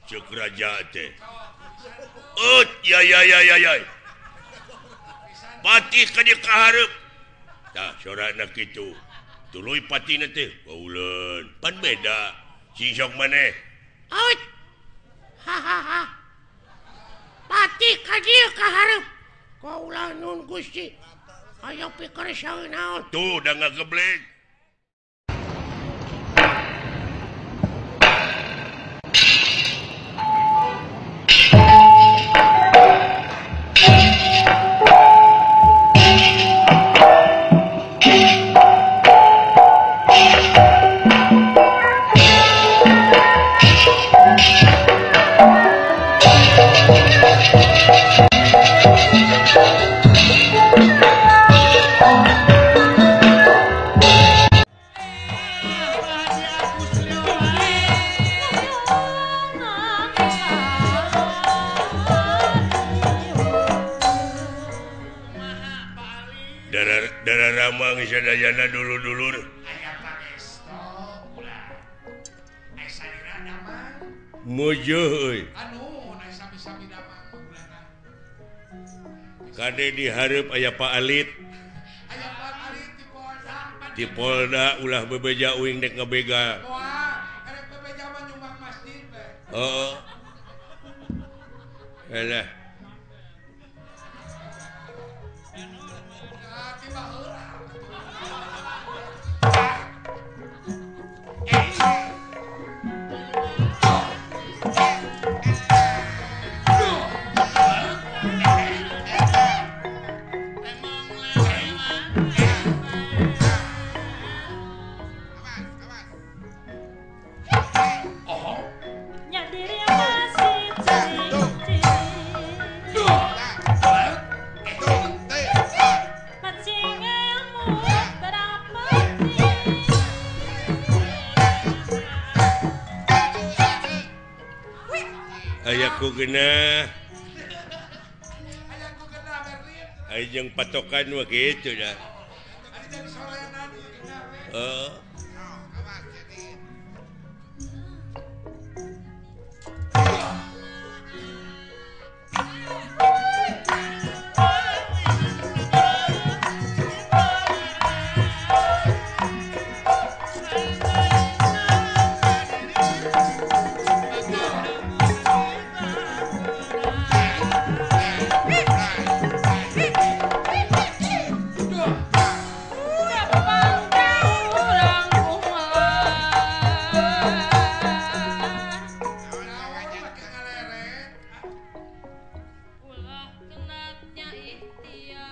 Cek raja teh. Ut ya ya ya ya ya. Patih ka dieu ka hareup. Tah sorana kitu. Tuluy patina teh bauleun. Pan beda. Sing sok maneh. Ut. Ha ha ha. Patih ka dieu ka hareup. Kaulah nun Gusti. Ayo pikir saeun naon. Tuh da ngageblek. Darah ramang sadayana dulur-dulur. Mojo euy. Kade dihareup aya Pak Alit. Di Polda ulah bebeja uing dek ngebega. Heeh. Alah. Ayaku genah. Aya jeung patokan mah kitu dah. Heeh.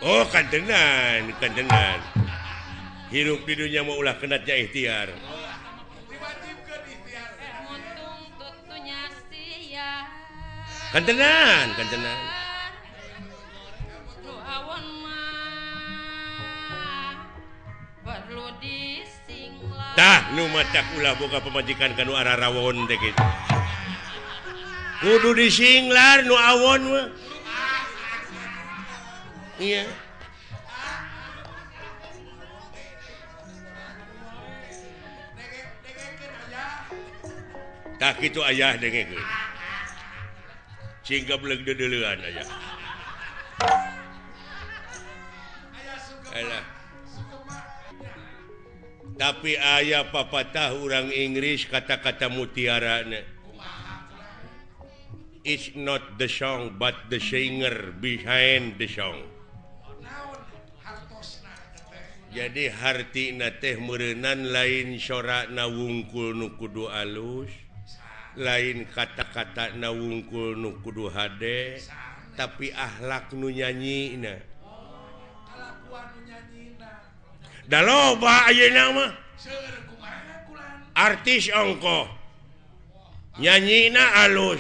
Oh kantenan, kantenan. Hirup di dunia mau ulah kenatnya ikhtiar. Kantenan, kantenan. Tah nu matak ulah boga pamajikan kanu ararawon teh kitu. Kudu disinglar nu awon mah. Iya. Tah kitu ayah dengekeun. Cing gableg deudeuleun ayah. Alah. Tapi ayah papatah urang Inggris kata-kata mutiarana. It's not the song but the singer behind the song. Jadi hartina teh meureunan lain sorana wungkul nu kudu alus, lain kata-kata na wungkul nu kudu hade, tapi akhlak nu nyanyina. Da loba ayeuna mah. Artis ongkoh nyanyina alus,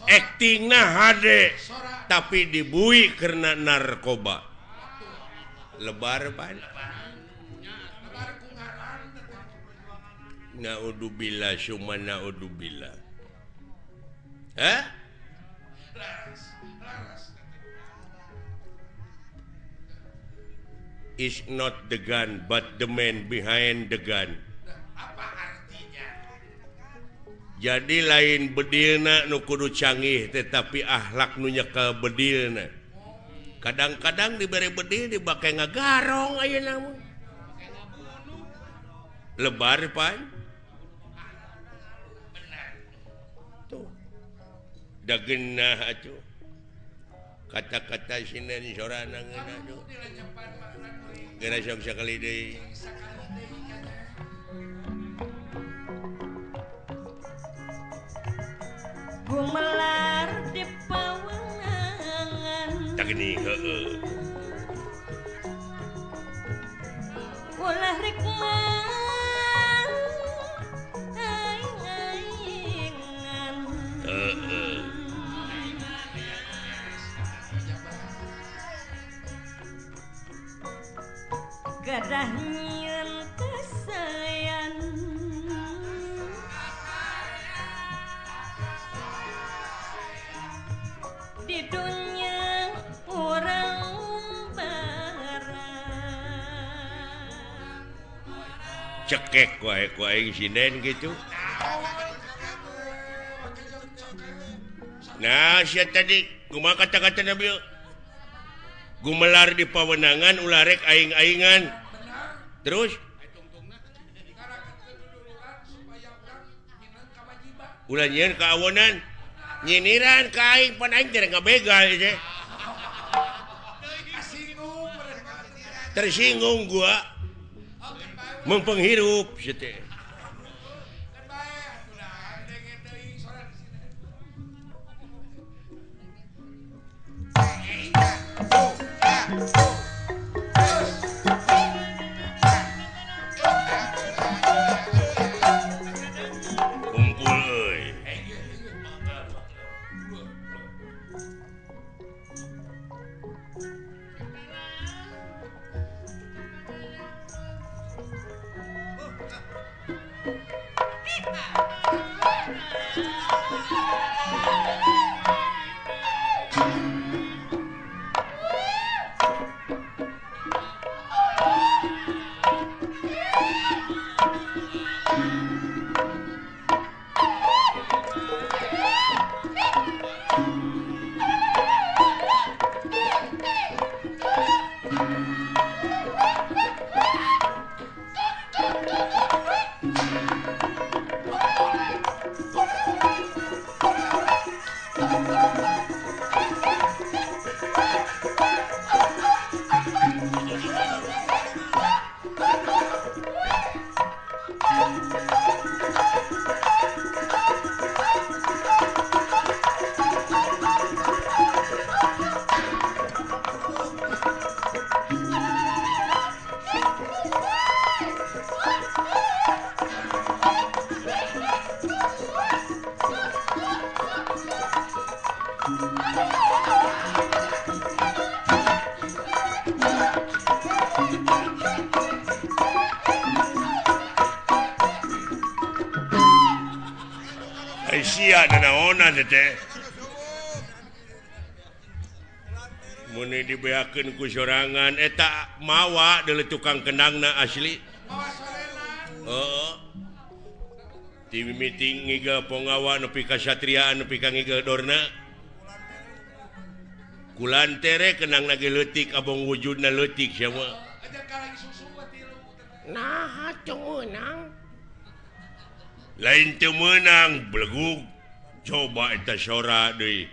aktingna hade, tapi dibui karena narkoba. Lebar pan. Naudzubillah summa naudzubillah. Hah? It's not the gun but the man behind the gun. Apa artinya? Jadi lain bedilna nu kudu canggih tetapi akhlak nu nyekel bedilna. Kadang-kadang dibere bedil dibake ngagarong ayeuna mah. Lebar pan. Tuh. Da geunah atuh. Kata-kata sinden sorana ngeunah tuh. Geura sok sakali deui. Gumelar di pawenangan. Tak gini heeh. Ulah rek mang aing-aingan. Heeh. Gadah nyieun kasayan. Di dunia orang barang. Cekek wae ku aing sinden gitu. Nah, sia tadi kumaha kata-kata Nabi? Gumelar di pawenangan ulah rek aing-aingan. Terus ulah nyieun kaawonan. Nyiniran ka aing pan aing teh ngabegal teh. Tersinggung gua. Mempenghirup sia teh. Kumpul euy. Sia nanaonan teh. Mun dibeakeun ku sorangan eta mawa deuleu tukang kendangna asli. Heeh. Ti mimiti ngigel ponggawa nepi ka satriaan nepi ka ngigel dorna. Kulantere kendangna ge leutik abong wujudna leutik sia mah. Naha teu meunang? Lain teu meunang belegug. Coba eta sora deui.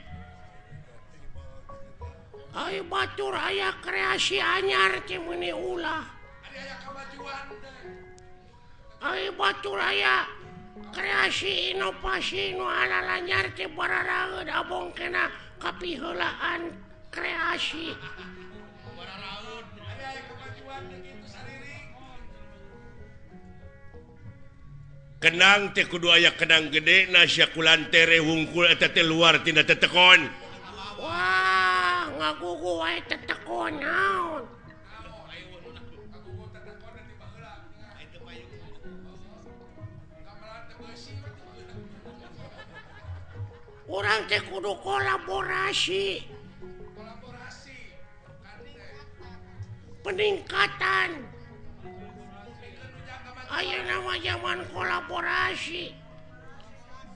Ai batur aya kreasi anyar teh meuni ulah. Ai batur aya kreasi inovasi nu alalanyar teh bararaeud abong kena kapiheulaan kreasi. Kenang teh kudu aya kenang gede na sia kulantere wungkul eta teh luar tina tetekon. Wah, ngagugu wae tetekon naon. Urang teh kudu kolaborasi. Peningkatan. Ayeuna mah zaman kolaborasi.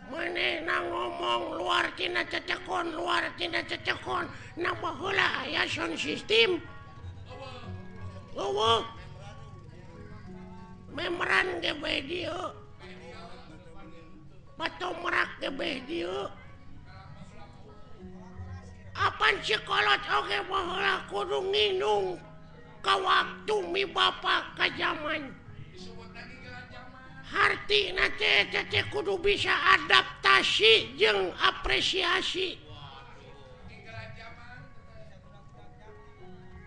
Manehna ngomong luar tina cecekon, luar tina cecekon, na baheula aya sound system. Eueuh. Memeran ge bae dieu. Batomrak ge bae dieu. Apan sikolot oge baheula kudu nginung ka waktu mi bapa ka jaman. Hartina teh teh kudu bisa adaptasi jeung apresiasi.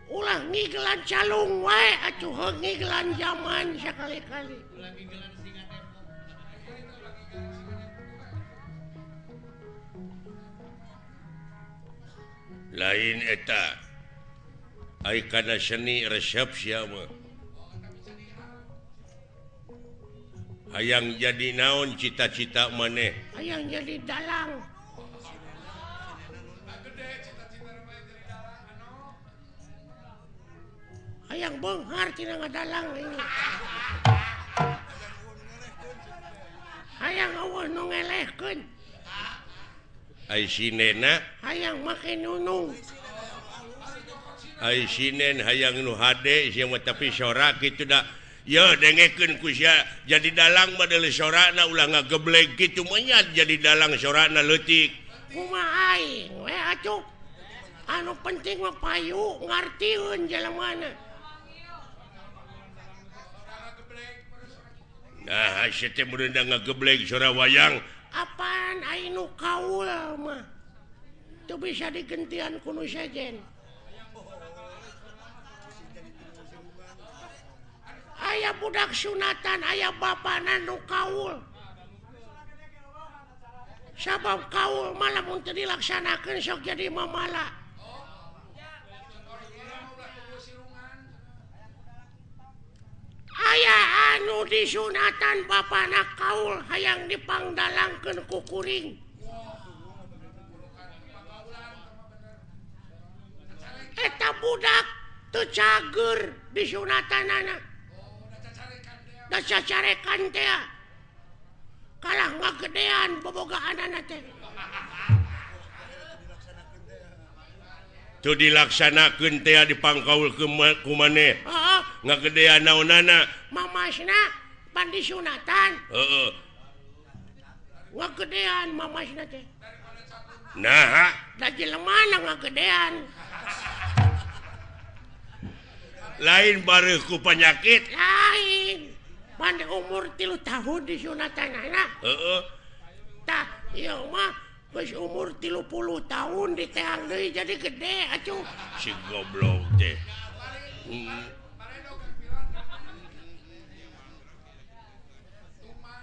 Ulah ngigelan calung wae atuh heuh ngigelan jaman sakali-kali. Lain eta ai kana seni resep sia mah. Hayang jadi naon cita-cita maneh? Hayang jadi dalang. Hayang beunghar tina ngadalang ini. Hayang eueuh nu ngelehkeun. Ai sinena hayang make nunung. Ai sinen hayang nu hade sia mah tapi sora kitu da. Ye dengekeun ku sia jadi dalang mah deuleu sorana ulah ngageblek kitu mah jadi dalang sorana leutik. Kumaha aing we atuh. Anu penting mah payu ngartieun jelemana. Nah, sia teh meureun da ngageblek sora wayang. Apaan aing nu kaul mah teu bisa digentian ku nu sejen. Aya budak sunatan, aya bapana nu kaul. Sabab kaul mah lamun teu dilaksanakeun sok jadi mamala. Aya anu disunatan bapana kaul hayang dipangdalangkeun ku kuring. Eta budak teu cager disunatanana. Da cacarekan teh kalah ngagedean bobogaanana teh. Teu dilaksanakeun teh dipangkaul ku maneh. Heeh. Ngagedean naonana? Mamasna pan disunatan. Heeh. Ngagedean mamasna teh. Naha? Da jelemana ngagedean. Lain bareuh ku panyakit. Lain. Pan umur 3 tahun disunatanana. Heeh. Tah ieu mah geus umur 30 tahun diteang deui jadi gede atuh. Si goblok teh.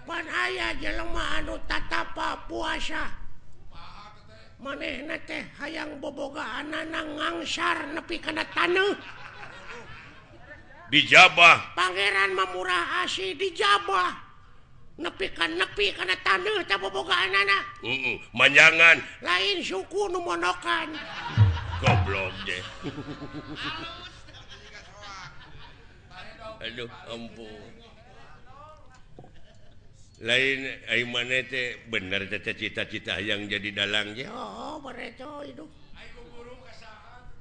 Pan aya jelema anu tatapa puasa. Manehna teh hayang bobogaanana ngangsar nepi kana taneuh. Dijabah. Pangeran mah murah asih dijabah. Nepi ka nepi kana taneuh teh bobogaanana. Heeh, manjangan. Lain suku nu monokan. Goblok teh. Aduh, ampun. Lain ai maneh teh bener teh cita-cita hayang jadi dalang ge. Oh, bareto hidup.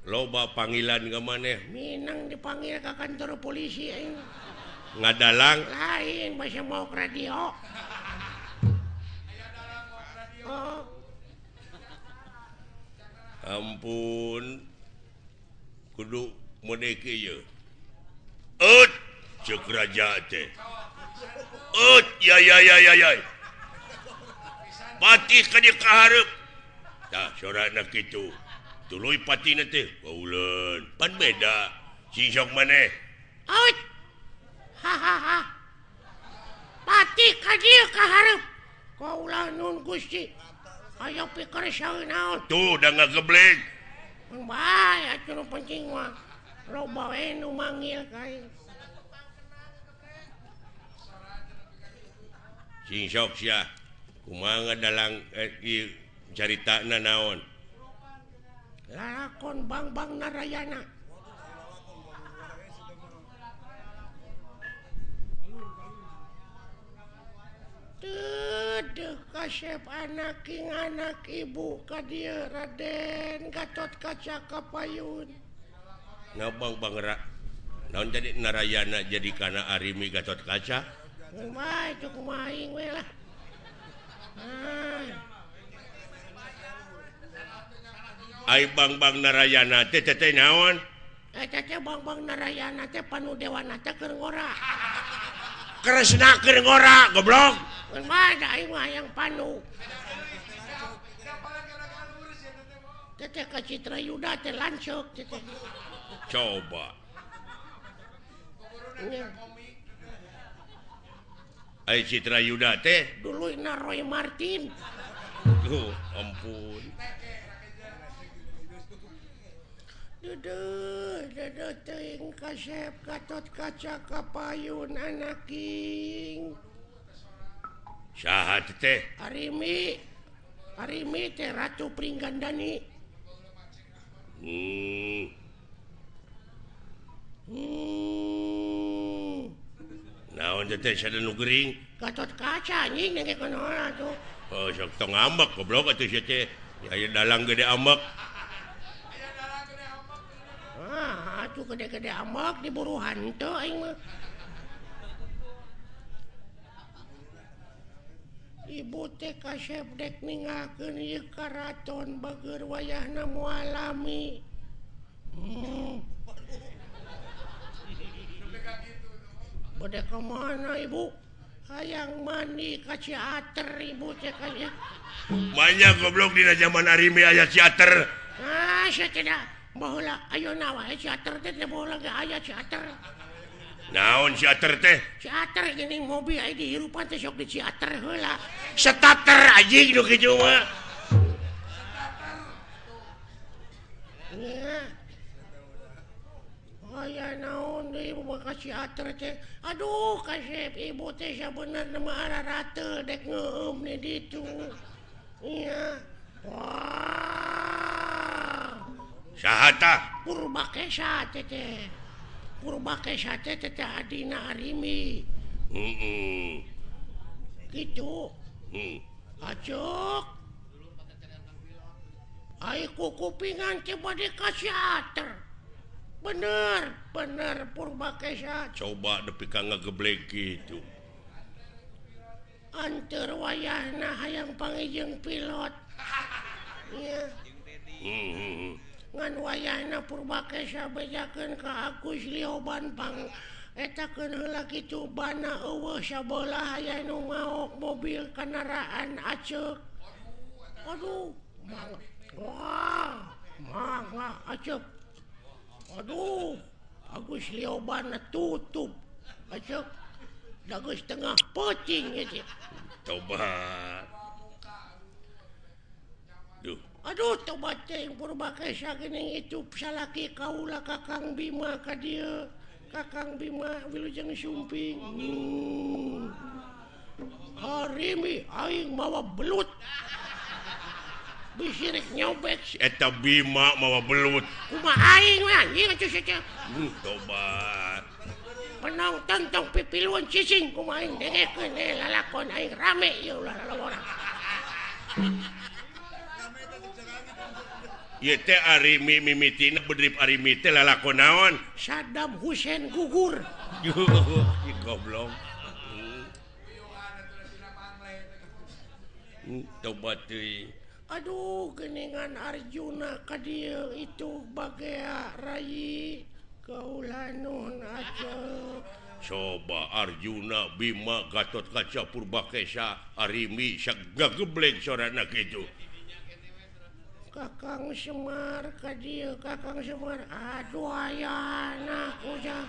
Loba panggilan ka maneh. Minang dipanggil ka kantor polisi aing. Ngadalang? Lain, masih mau ke radio. Oh. Ampun. Kudu mode kieu. Eut, ceuk raja teh. Eut, ya ya ya ya ya. Patih ka dieu ka hareup. Tah sorana kitu. Tuluy patina teh, bauleun. Pan beda. Sing sok maneh. Out. Hahaha. Patih ka dieu ka hareup. Kaulah nun Gusti. Ayo pikir saeun naon. Tuh da ngageblek. Bae atuh nu penting mah. Loba we nu manggil ka aing. Sing sok sia. Kumaha ngadalang ieu caritana naon? Lakon Bang-Bang Narayana. Duh kasep anak king anak ibu ka dieu Raden Gatot Kaca Kapayun. Ngabang bangera. Naon jadi Narayana jadi kana Arimi Gatot Kaca? Kumaha itu kumaha aing we lah. Ai Bang-bang Narayana teh teh naon? Eta teh Bang-bang Narayana teh panudewana teh keur ngora. Kresna keur ngora goblok. Kumaha da aing mah hayang panu. Teteh ka Citra Yuda teh lanceuk teteh. Coba. Ai Citra Yuda teh duluyna Roy Martin. Duh, ampun. Duh, duh teuing kasep Gatot Kaca Kapayun anaking. Saha teh? Arimi. Arimi teh Ratu Pringgandani. Naon teh sada nu gering? Gatot Kaca anjing nengke kunaon atuh. Oh, sok tong ambek goblok atuh sia teh. Aya dalang gede ambek. Ah, atuh gede-gede ambek diburu hantu aing mah. Ibu teh kasep dek ninggalkeun ieu karaton bageur wayahna moal lami. Bade ka mana ibu? Hayang mandi ka Ciater ibu teh kaya. Banyak goblok dina zaman Arimi aya Ciater. Ah, sia tidak. Baheula ayeuna wae Ciater teh teh baheula ge aya Ciater. Naon Ciater teh? Ciater geuning mobil aya dihirupan teh sok di Ciater heula. Starter anjing nu kitu mah. Nya. Aya naon deui ibu mah ka Ciater teh. Aduh kasep ibu teh sabenerna mah ararate dek ngeueum di ditu. Nya. Wah. Saha tah? Purbakesa teh teh. Purbakesa teh teh adina Arimi. Heeh. Kitu. Acuk. Ai kukupingan teh bade ka Ciater. Bener, bener Purbakesa. Coba nepi ka ngageblek kitu. Anteur wayahna hayang pangijeng pilot. Nya. Ngan wayahna Purbakesa bejakeun ka Agus Lioban pang etakeun heula kitu bana eueuh sabelah aya nu maok mobil kendaraan aceuk. Aduh, mangga. Wah, mangga aceuk. Aduh, Agus Lioban tutup. Aceuk. Da geus tengah peuting ieu teh. Tobat. Duh. Aduh, tobat teh Purbakesa geuning itu salaki kaula Kakang Bima ka dieu. Kakang Bima wilujeng sumping. Arimi aing mawa belut. Bisi rek nyobek si eta Bima mawa belut. Kumaha aing we anjing atuh sia teh. Tobat. Penonton tong pipiluan cicing kumaha aing dengekeun lalakon aing rame ieu ulah lalawara. Ieu teh Arimi mimitina bedrip Arimi teh lalakon naon? Saddam Hussein gugur. Goblok. Tobat teuing. Aduh, geningan Arjuna ka dieu itu bagea rayi kaula nun aceuk. Coba Arjuna Bima Gatot Kaca Purbakesa Arimi sagageblek sorana kitu. Kakang Semar ka dieu, Kakang Semar. Aduh ayana ujang.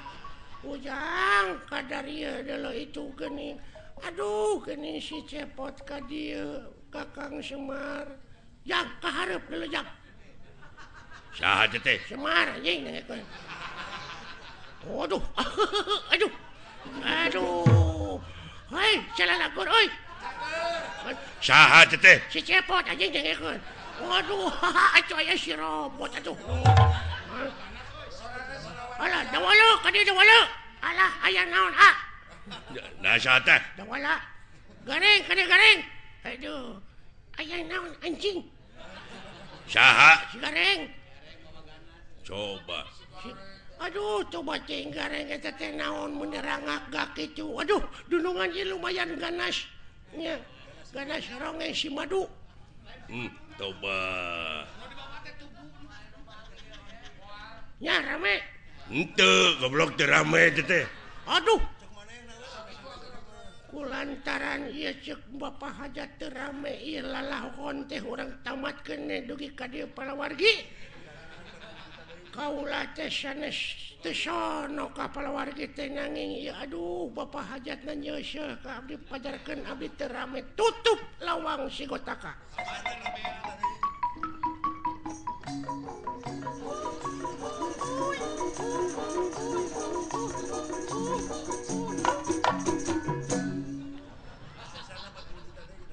Ujang kadarieu deuleu itu geuning. Aduh geuning si Cepot ka dieu, Kakang Semar. Jang ka hareup deuleu jang. Saha teh? Semar anjing dengekeun. Aduh. Aduh. Aduh. Hei, salalakon euy. Saha teh? Si Cepot anjing dengekeun. Waduh, atuh aya si robot atuh. Alah, dawala ka dieu dawala. Alah, aya naon ah? Nah, saha teh? Dawala. Gareng kade gareng. Aduh. Aya naon anjing? Saha? Si gareng. Coba. Aduh, coba cing gareng eta teh naon mun rangak gak kitu. Aduh, dunungan ieu lumayan ganas. Nya, ganas ronge si madu. Coba. Nya rame. Henteu, goblok teu rame teh. Aduh. Kulantaran ieu ceuk Bapak Hajat teu rame ieu lalahon teh urang tamatkeun dugi ka dieu palawargi. Kaula teh sanes teu sono ka palawargi teh nanging ieu aduh Bapak Hajatna nyeuseuh ka abdi pajarkeun abdi teu rame tutup lawang si gotaka.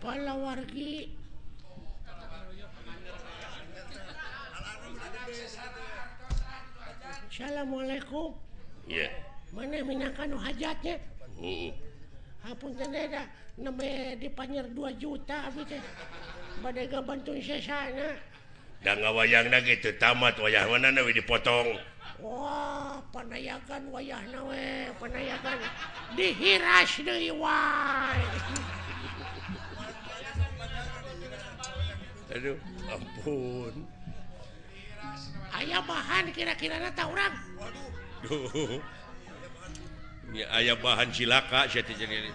Palawargi Assalamualaikum. Iya. Mana minangka nu hajatnya? Heeh. Hapunten da nembe dipanyer 2 juta abdi teh. Bade gabantuan sesana. Da ngawayangna ge teu tamat wayah mana we dipotong. Wah, panayakan wayahna we, panayakan dihiras deui wae. Aduh, ampun. Aya bahan kira-kirana ta urang. Waduh. Nya aya bahan cilaka sia teh jadi.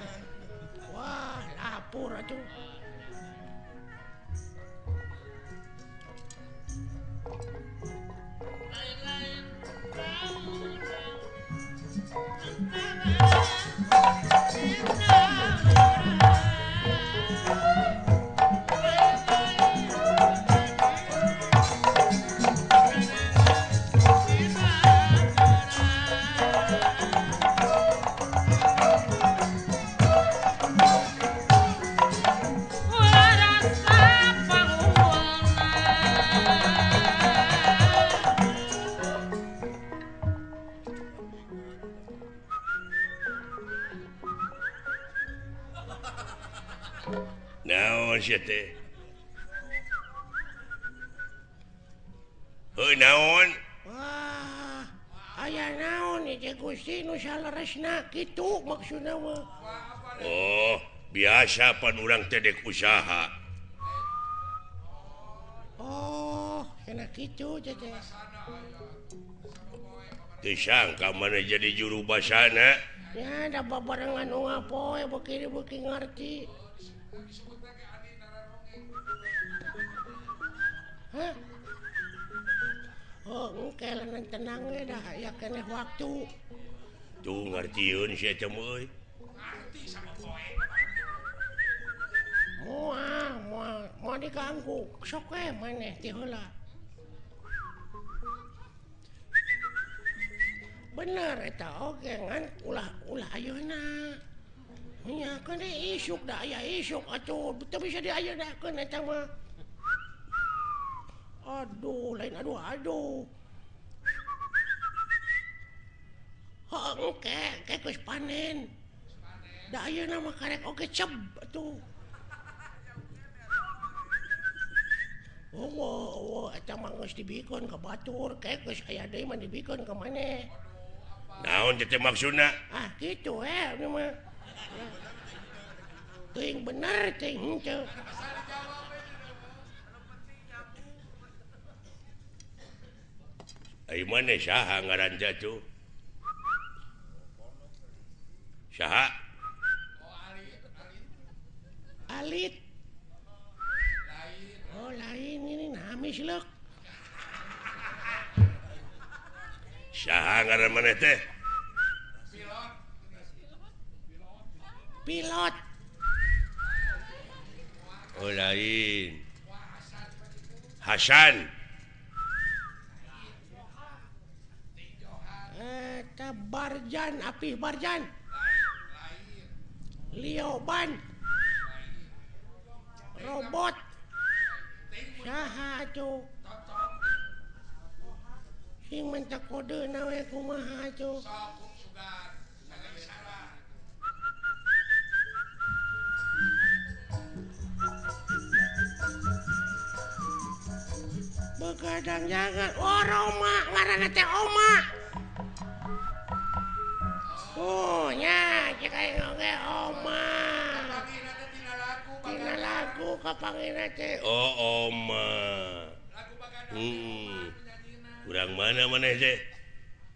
Wah, lapor atuh. Naon sia teh? Heuh naon? Wah, aya naon ieu Gusti nu saleresna kitu maksudna mah. Oh, biasa pan urang teh dek usaha. Oh, kena kitu teh. Teu sangka maneh jadi juru basana. Ya, da babarengan nu ngapoe beuki-beuki ngarti. Hah? Oh, engke leungeun tenang we dah aya keneh waktu. Tuh ngartieun sia teh euy. Ngarti sama poe. Moal, moal, moal diganggu. Sok we maneh ti heula. Bener eta oge ngan ulah ayeuna. Nya keun isuk da aya isuk atuh teu bisa diayenakeun eta mah. Aduh, lain aduh aduh. Heuh engke engke geus panen. Da ayeuna mah karek oge ceb atuh. Oh, eta mah geus dibikeun ka batur, ke geus aya deui mah dibikeun ka maneh. Naon teh maksudna? Ah, kitu we ieu mah. Teuing bener teuing henteu. Ai maneh saha ngaran teh atuh? Saha? Alit. Oh, lain ini hamis leuk. Saha ngaran maneh teh? Pilot. Oh, lain. Hasan. Eta Barjan, Apih Barjan. Lioban. Robot. Saha atuh? Sing minta kode na we kumaha atuh? Begadang jagat. Oh, Roma, ngaranna teh Oma. Oh, nya cek aing oge Oma. Tina lagu kapangina teh. Oh, Oma. Urang mana maneh teh?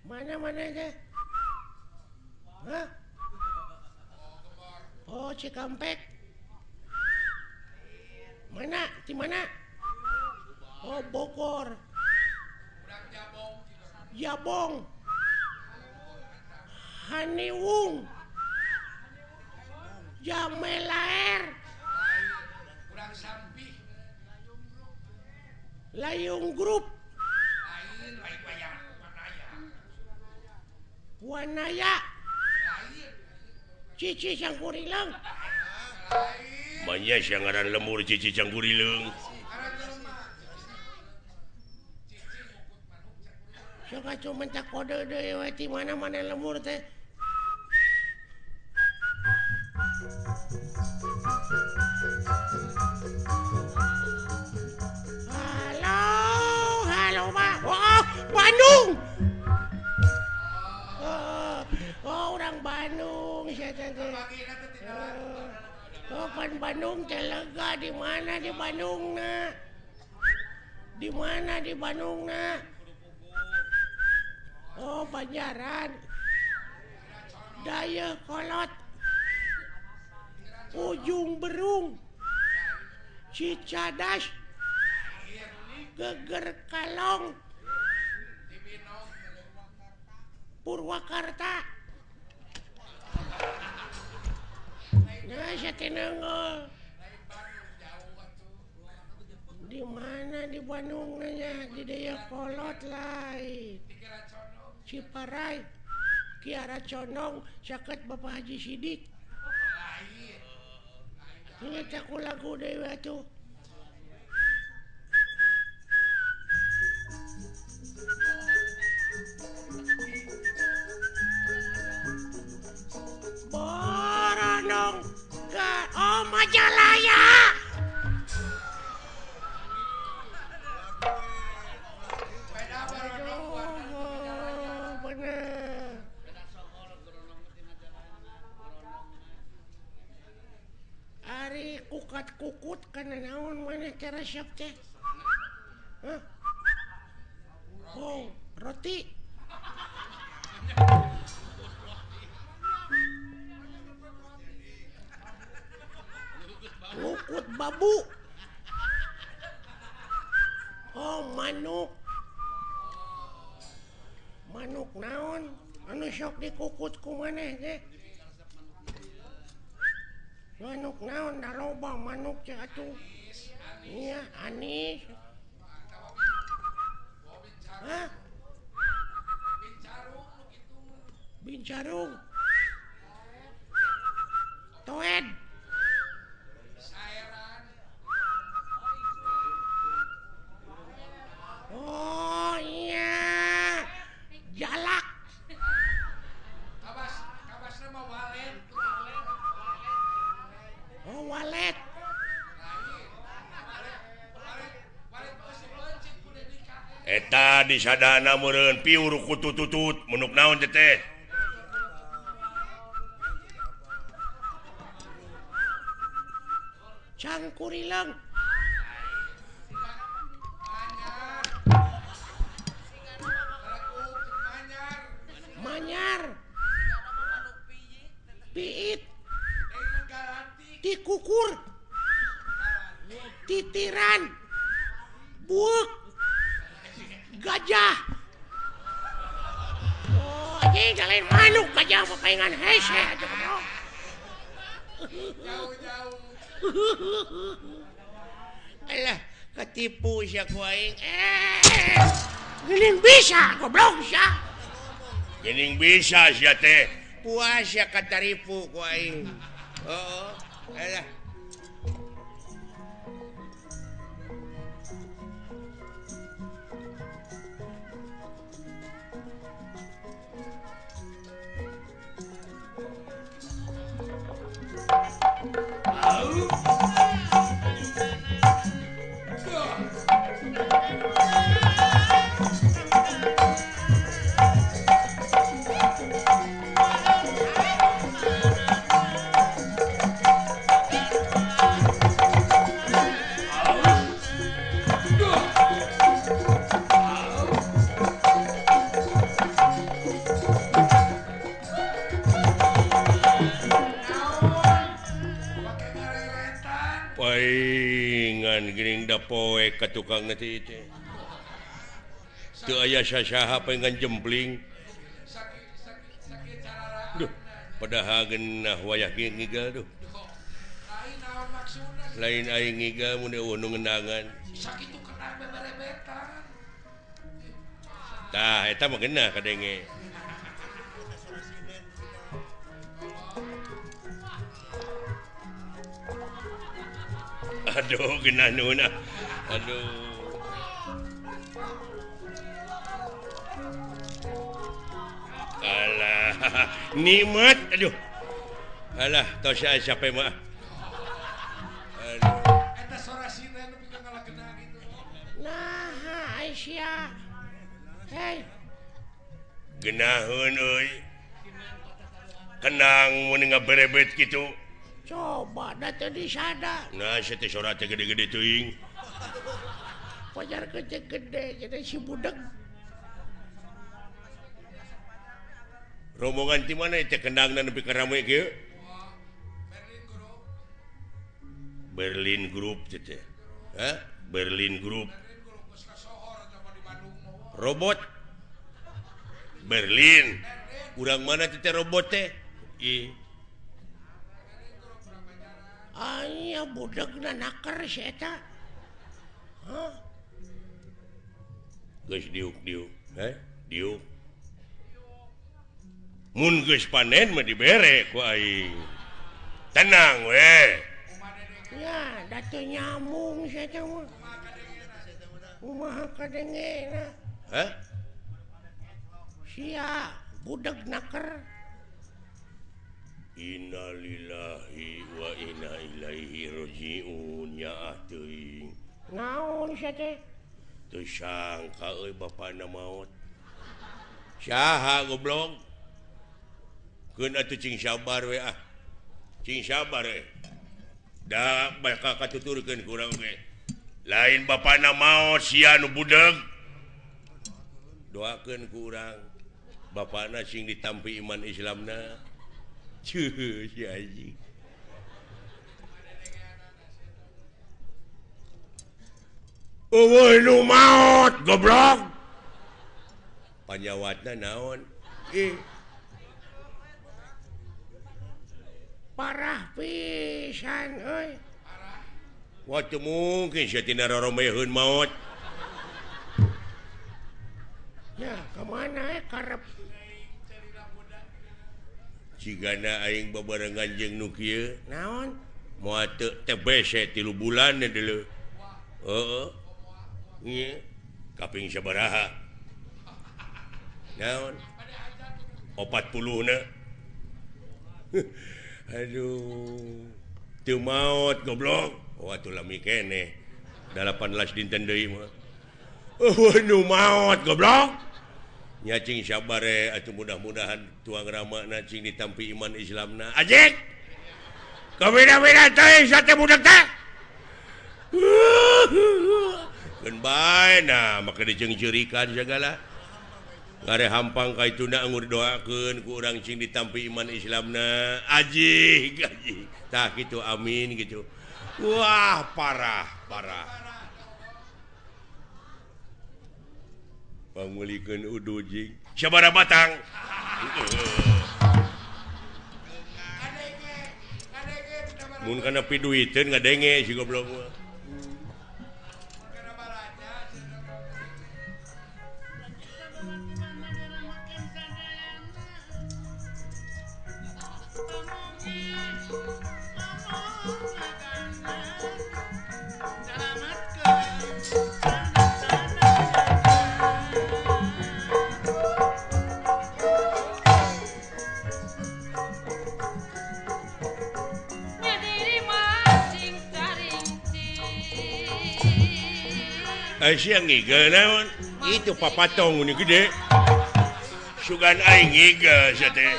Mana maneh teh? Hah? Oh, Cikampek. Mana? Di mana? Oh, Bogor. Jabong. Haniwung. Jamelaer. Layung Group. Wanaya. Cici Cangkurileung. Manya siangaran lemur Cici Cangkurileung. Sok atuh mentak kode deui we ti mana-mana lemur teh. Halo, halo Pak. Oh, Bandung. Oh, orang Bandung sia teh. Oh, kan Bandung teh lega di mana di Bandungna? Di mana di Bandungna? Oh, Banjaran. Dayakolot. Ujung Berung. Cicadas. Geger Kalong. Purwakarta. Nah, saya tenang. Di mana di Bandung nanya? Di Dayakolot lain. Ciparai, Kiara Condong, caket Bapak Haji Sidik. Ingat aku lagu deui atuh. Boronong ke oh Majalaya. Ari kukat kukut kana naon maneh teh resep teh? Hah? Oh, roti. Kukut babu. Oh, manuk. Manuk naon? Anu sok dikukut ku maneh teh? Manuk naon da loba manuk teh atuh. Iya, anis. Hah? Bincarung. Toed. Oh iya. Jalak. Kabas, kabasna mah walet. Oh, walet. Eta disadana meureun piur kutututut menuk naon teh teh. Cangkurileung. Manyar. Piit. Tikukur. Titiran. Buuk. Gajah. Oh, anjing lain manuk gajah mah paingan hese atuh goblok. Jauh-jauh. Alah, ketipu sia ku aing. Geuning bisa goblok sia. Geuning bisa sia teh. Puas sia kataripu ku aing. Heeh. Alah. Poe ka tukang teh teh. Teu aya sasaha pengen jempling. Duh, padahal geunah wayah ge ngigal duh. Lain aing ngigal mun eueuh nu ngendangan. Sakitu kenang beberebetan. Tah, eta mah geunah kadenge. Aduh, geunah nuhun ah. Aduh. Alah, nikmat aduh. Alah, tos siapa mah. Aduh. Eta sora sinden nepi ka ngalakeuna gitu. Nah, Aisyah. Hei. Geunaheun euy. Kenang mun ngaberebet kitu. Coba da teu disada. Nah, sia teh sora teh gede-gede teuing. Pajar gede-gede jadi si budeg. Rombongan ti mana teh kendangna nepi ka rame kieu? Berlin Group teh. Hah? Berlin Group. Robot Berlin. Urang mana teh robot teh? Ih. Aya budegna naker si eta. Hah? Geus diuk-diuk, heh? Diuk. Mun geus panen mah dibere ku aing. Tenang we. Ya, da teu nyambung si eta mah. Kumaha kadengena? Hah? Sia budeg naker. Innalillahi wa inna ilaihi rajiun ya teuing. Naon sia teh? Teu sangka euy bapana maot. Saha goblok? Keun atuh cing sabar we ah. Cing sabar we. Da bakal katuturkeun ku urang ge. Lain bapana maot sia nu budeg. Doakeun ku urang bapana sing ditampi iman Islamna. Cuh, si anjing. Eueuh nu maot goblok. Panyawatna naon? Ih. Parah pisan euy. Wah, teu mungkin sia tina roromeheun maot. Ya, ka mana karep? Cigana aing babarengan jeung nu kieu. Naon? Moal teu TBC 3 bulan deuleu. Heeh. Nya kaping sabaraha? Naon? 40 na. Aduh. Teu maot goblok. Oh atuh lami keneh. 18 dinten deui mah. Eueuh nu maot goblok. Nya cing sabare atuh mudah-mudahan tuang ramana cing ditampi iman Islamna. Ajik. Kabeda-beda teh sate budak teh. Keun bae nah make diceungceurikan sagala. Ngare hampang ka ituna anggur doakeun ku urang cing ditampi iman Islamna. Ajik, ajik. Tah kitu amin gitu. Wah, parah, parah. Pangulikeun udu jing sabaraha batang. Mun kana piduiteun ngadenge si goblok mah. Cing. Sia ngigel naon? Itu papatong ini gede. Sugan aing ngigel sia teh.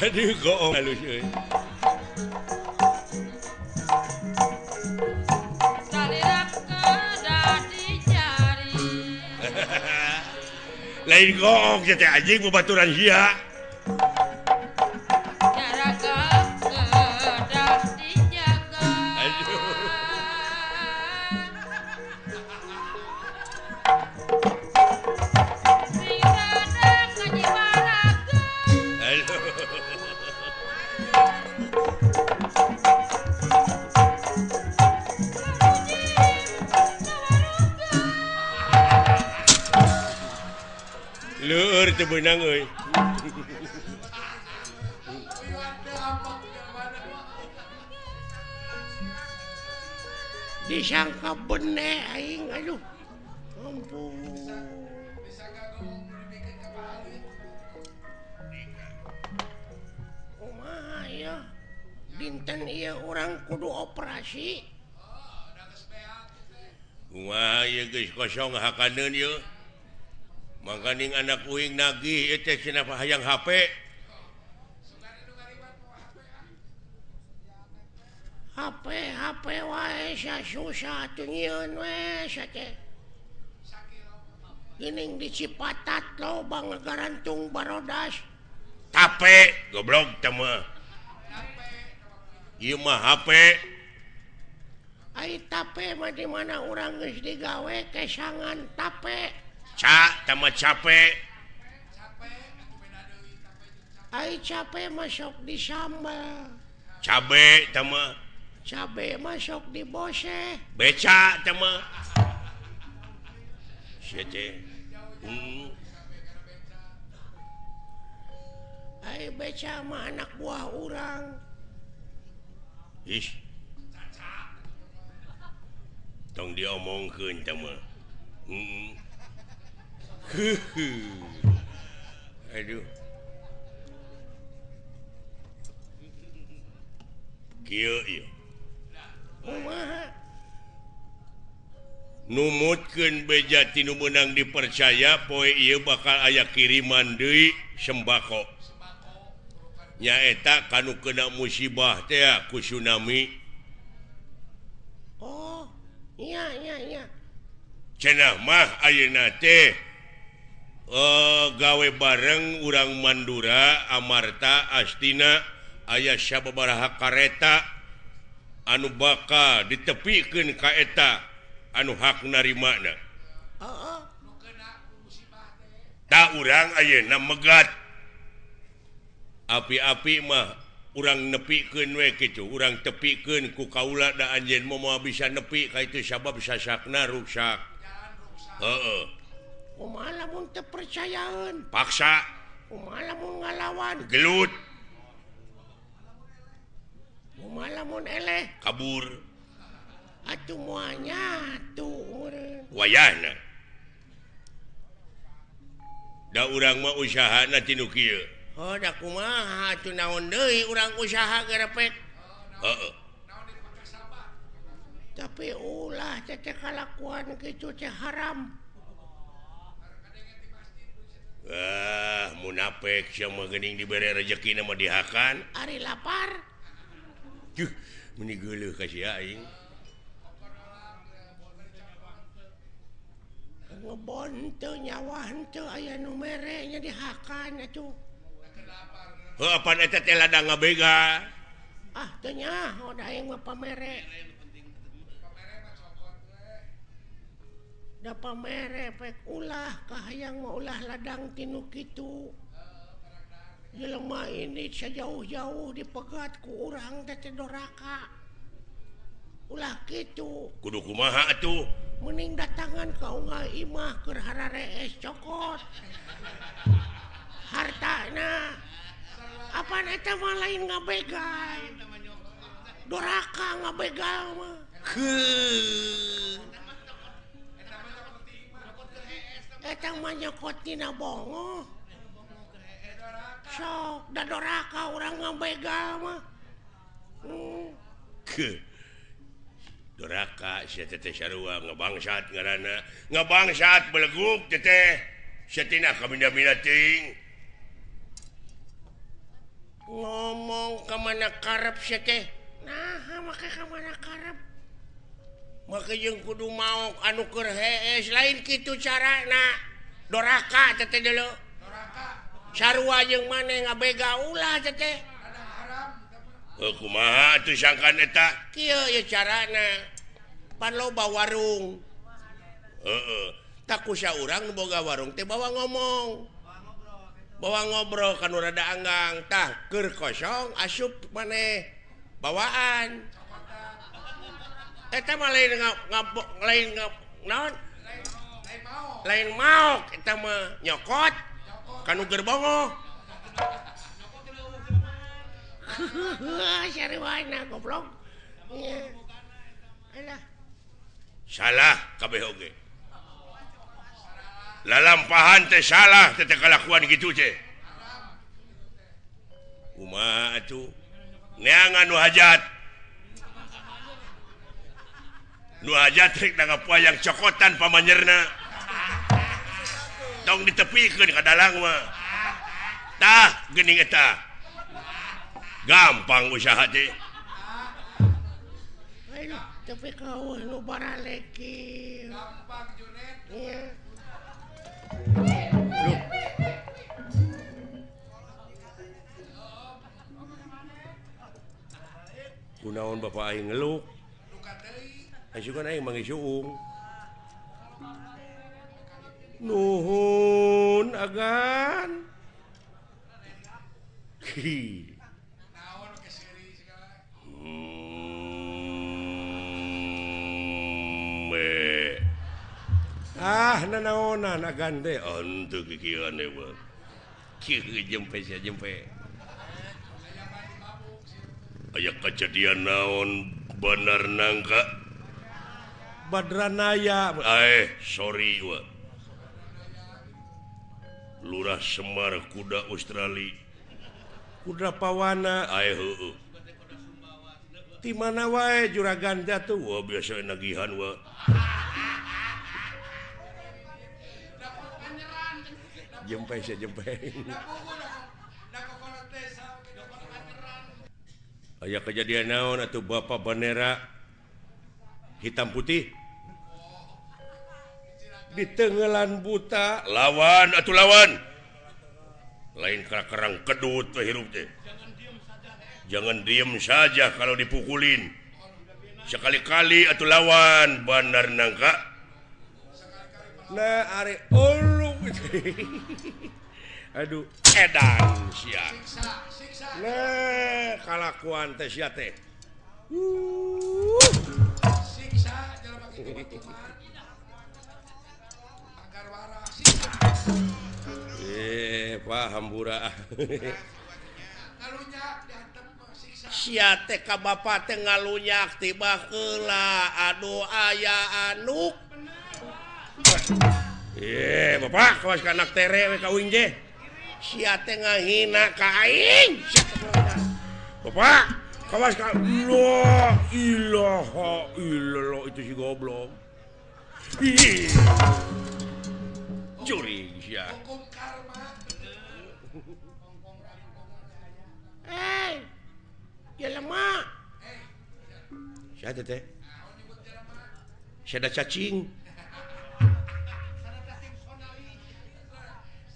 Aduh goong halus euy. Lain goong sia teh anjing babaturan sia. Leur teu beunang euy. Disangka bene aing aduh. Ampun. Kumaha ieu? Dinten ieu urang kudu operasi. Kumaha ieu geus kosong hakaneun ieu. Mangkaning anak uing nagih ieu teh cenah hayang HP. HP HP wae sia susah atuh nyieun we sia teh. Geuning di Cipatat loba ngagarantung barodas. Tape goblok teh mah. Ieu mah HP. Ai tape mah di mana urang geus digawe kesangan tape. Ca tama capek. Ai capek masuk di sambal. Cabe tama. Cabe masuk di bose. Beca tama. Sia teh. Ai beca mah anak buah urang. Ih. Tong diomongkeun tama. Aduh. Kieu ieu. Kumaha? Numutkeun beja ti nu meunang dipercaya poe ieu bakal aya kiriman deui sembako. Nyaeta kanu kena musibah teh ku tsunami. Oh, iya iya iya. Cenah mah ayeuna teh gawe bareng urang Mandura Amarta Astina aya sababaraha kareta anu bakal ditepikeun ka eta anu hak narimana. Heeh. Ta urang ayeuna megat. Api-api mah urang nepikeun we kitu, urang tepikeun ku kaula da anjeun moal bisa nepi ka itu sabab sasakna ruksak. Heeh. Kumaha lamun teu percayaeun? Paksa. Kumaha lamun ngalawan? Gelut. Kumaha lamun eleh? Kabur. Atuh moal nyatu meureun. Wayahna. Da urang mah usahana ti nu kieu. Heuh da kumaha atuh naon deui urang usaha gerepek. Heeh. Tapi ulah teh kalakuan kitu teh haram. Ah, munafik sia mah geuning dibere rejeki mah dihakan. Ari lapar. Juh, meuni geuleuh ka sia aing. Ngebon teu nyawa henteu aya nu mere nya dihakan atuh. Heuh apan eta teh ladang ngabega. Ah, teu nyaho da aing mah pamere. Da pamere pek ulah kahayang mah ulah ladang tinu kitu. Jelema ini sejauh-jauh dipegat ku urang teh doraka. Ulah kitu. Kudu kumaha atuh? Mending datangan ka unggal imah keur hararees cokot. Hartana. Apan eta mah lain ngabegal. Doraka ngabegal mah. Eta mah nyokot tina bongoh. Sok da doraka urang ngabegal mah. Doraka sia teh sarua ngabangsat ngaranna. Ngabangsat beleguk teh. Sia tina kaminda-minda teuing. Ngomong ka mana karep sia teh? Nah, make ka mana karep? Make jeung kudu maok anu keur hees lain kitu carana. Doraka teh teh deuleu. Doraka. Sarua jeung maneh ngabega ulah teh teh. Heuh kumaha atuh sangkan eta? Kieu ye carana. Pan loba warung. Heeh. Tak kusa urang nu boga warung teh bawa ngomong. Bawa ngobrol kan rada anggang tah keur kosong asup maneh bawaan. Eta mah lain lain naon? Lain maok eta mah nyokot kanu gerbongoh. Sarwana goblok. Alah. Salah kabeh oge. Lalampahan teh salah teh kalakuan kitu teh. Kumaha atuh? Neangan nu hajat. Nu hajat rek nanggap wayang cokotan pamanyerna. Tong ditepikeun ka dalang mah. Tah geuning eta. Gampang usaha teh. Aduh, tapi kau nu baraleki. Gampang Junet. Iya. Kunaon bapak aing ngeluk? Asukan aing manggih suung. Nuhun agan. Ah nanaonan agan teh henteu kikieuan we. Kieu jempe sia jempe. Aya kejadian naon Bandar Nangka? Badranaya. Sorry we. Lurah Semar kuda Australia. Kuda Pawana. Heueuh. Ti mana wae juragan teh atuh? Wah biasa nagihan we. Jempe sia jempe. Aya kejadian naon atuh bapak bendera hitam putih ditenggelan buta lawan atuh lawan lain kerang kedut we hirup teh. Jangan diem saja kalau dipukulin. Sekali-kali atuh lawan Bandar Nangka. Nah are ulu. Aduh edan sia. Nah kalakuan teh sia teh. Siksa jelema kitu mah. Agar waras siksa. Pak hambura. Ngalunyak dihantem siksa. Sia teh ka bapa teh ngalunyak tiba heula. Aduh aya anuk. Bapak kawas ka anak tere we ka uing je. Sia teh ngahina ka aing. Bapak kawas ka la ilaha illallah itu si goblok. Curi sia. Hukum karma. Eh, jelema. Sia teh teh. Sia da cacing.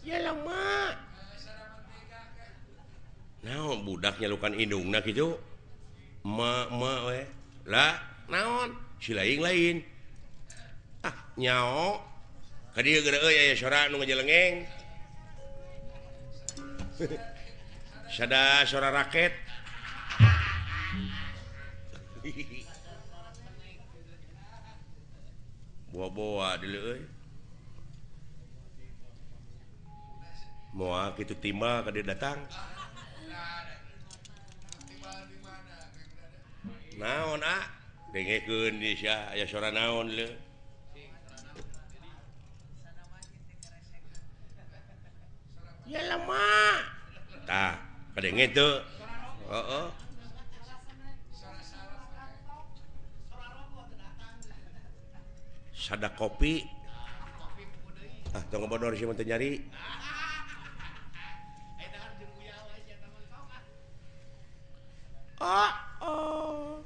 Jelema. Naon budak nyalukan indungna kitu? Ma ma we. Lah, naon? Si lain-lain. Ah, nyao. Ka dieu geura euy aya sora nu ngajelengeng. Sada sora raket. Boa-boa deuleu euy. Moal kitu timbal ka dieu datang. Naon ah? Dengekeun di sia aya sora naon leu. Jelema. Tah, kadenge teu? Heeh. Sada kopi. Ah, tong ngabodor sia mah teu nyari. Oh, oh.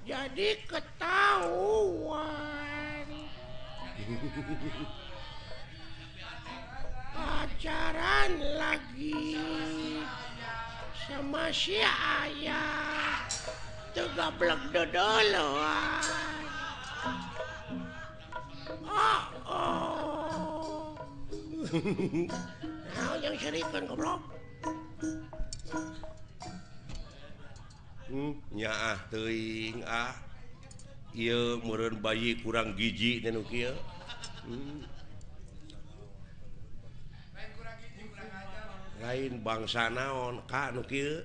Jadi ketahuan. Pacaran lagi sama si ayah. Teu gablek dodoloan. Oh, oh. Naon yang serikeun goblok? Nyaah teuing ah. Ieu meureun bayi kurang gizi teh nu kieu. Lain bangsa naon ka nu kieu?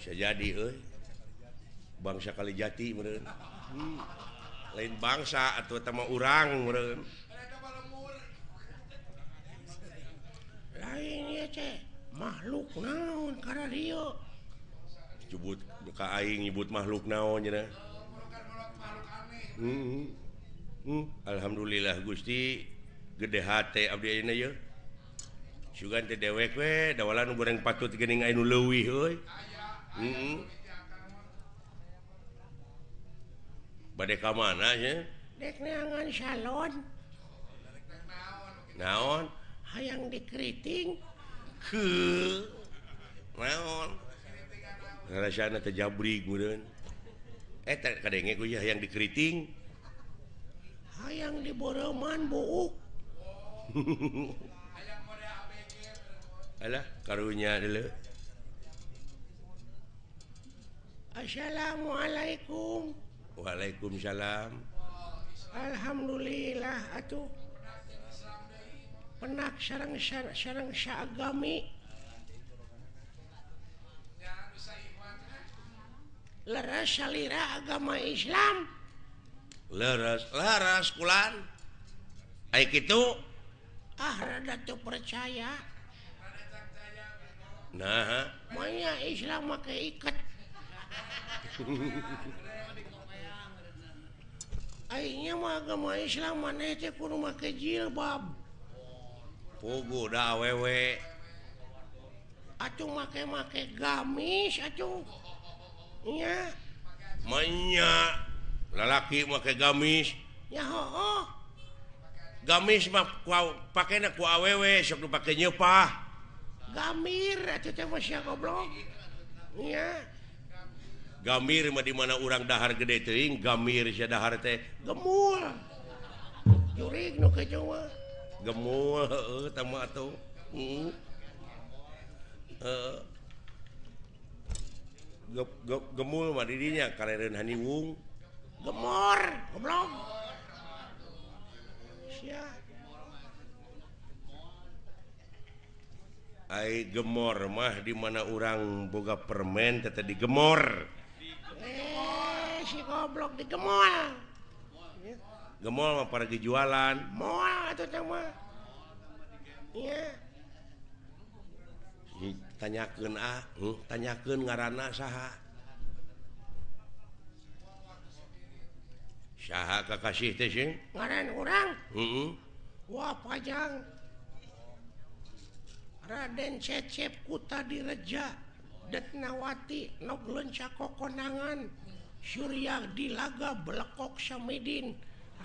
Bisa jadi euy. Bangsa Kalijati meureun. Lain bangsa atuh eta mah urang meureun. Lain ieu teh makhluk naon kararieu? Nyebut ka aing nyebut makhluk naon cenah. Alhamdulillah Gusti gede hate abdi ayeuna ye. Sugan teh dewek we dawalan nu goreng patut geuning aya nu leuwih euy. Bade ka mana nya? Dek neangan salon. Naon? Hayang dikeriting. Heuh. Naon? Rasana teh jabrig meureun. Eta kadenge ku hayang dikeriting. Hayang diboreuman buuk. Alah karunya deuleu. Assalamualaikum. Waalaikumsalam. Alhamdulillah atuh. Penak sareng sareng saagami. Leres salira agama Islam. Leres, leres kulan. Ai kitu ah rada teu percaya. Nah, manya Islam make iket. Aingnya mah agama Islam maneh teh kudu make jilbab. Puguh da awewe. Atuh make-make gamis atuh. Nya. Manya lalaki make gamis. Ya hooh. Gamis mah pakena ku awewe sok dipake nyeupah. Gamir atuh teh mah sia goblok. Nya. Gamir mah di mana urang dahar gede teuing, gamir sia dahar teh gemul. Jurig nu kitu mah. Gemul heueuh tah mah atuh. Heeh. Heeh. Gemul mah di dinya karereun haniwung. Gemor, goblok. Sia. Ai gemor mah di mana urang boga permen teh digemor. Si goblok digemol. Gemol mah para jualan. Moal atuh teh mah. Nya. Tanyakeun ah, tanyakeun ngaranna saha? Saha kakasih teh sih? Ngaran urang? Heeh. Wah pajang. Raden Cecep Kutadireja Detnawati nog leunca kokonangan Surya Dilaga Belekok Samidin